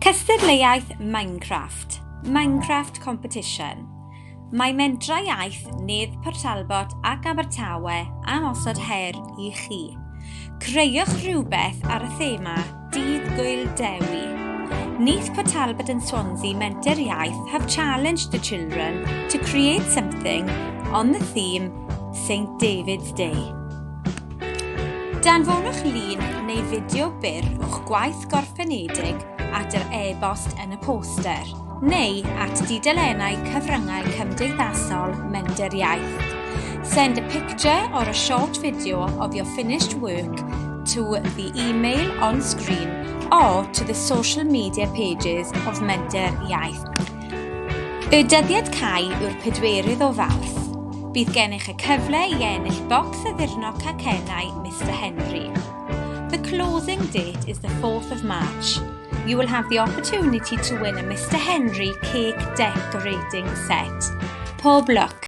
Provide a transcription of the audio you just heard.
Cystadleuaeth Minecraft, Minecraft Competition. Mae Mentrau Iaith Nedd Port Talbot ac Abertawe am osod her i chi. Creuwch rhywbeth ar y thema Dydd Gŵyl Dewi. Neath Port Talbot and Swansea Menter Iaith have challenged the children to create something on the theme St David's Day. Danfonwch lun neu fideo byr o'ch gwaith gorffenedig at yr e-bost yn y poster, neu at dudalennau cyfryngau cymdeithasol Menter Iaith. Send a picture or a short video of your finished work to the email on screen or to the social media pages of Menter Iaith. Y dyddiad cau yw'r pedwerydd o Fawrth. Bydd gennych y cyfle i ennill bocs addurno cacennau Mr Henry. The closing date is the 4th of March. You will have the opportunity to win a Mr Henry cake decorating set. Pob lwc!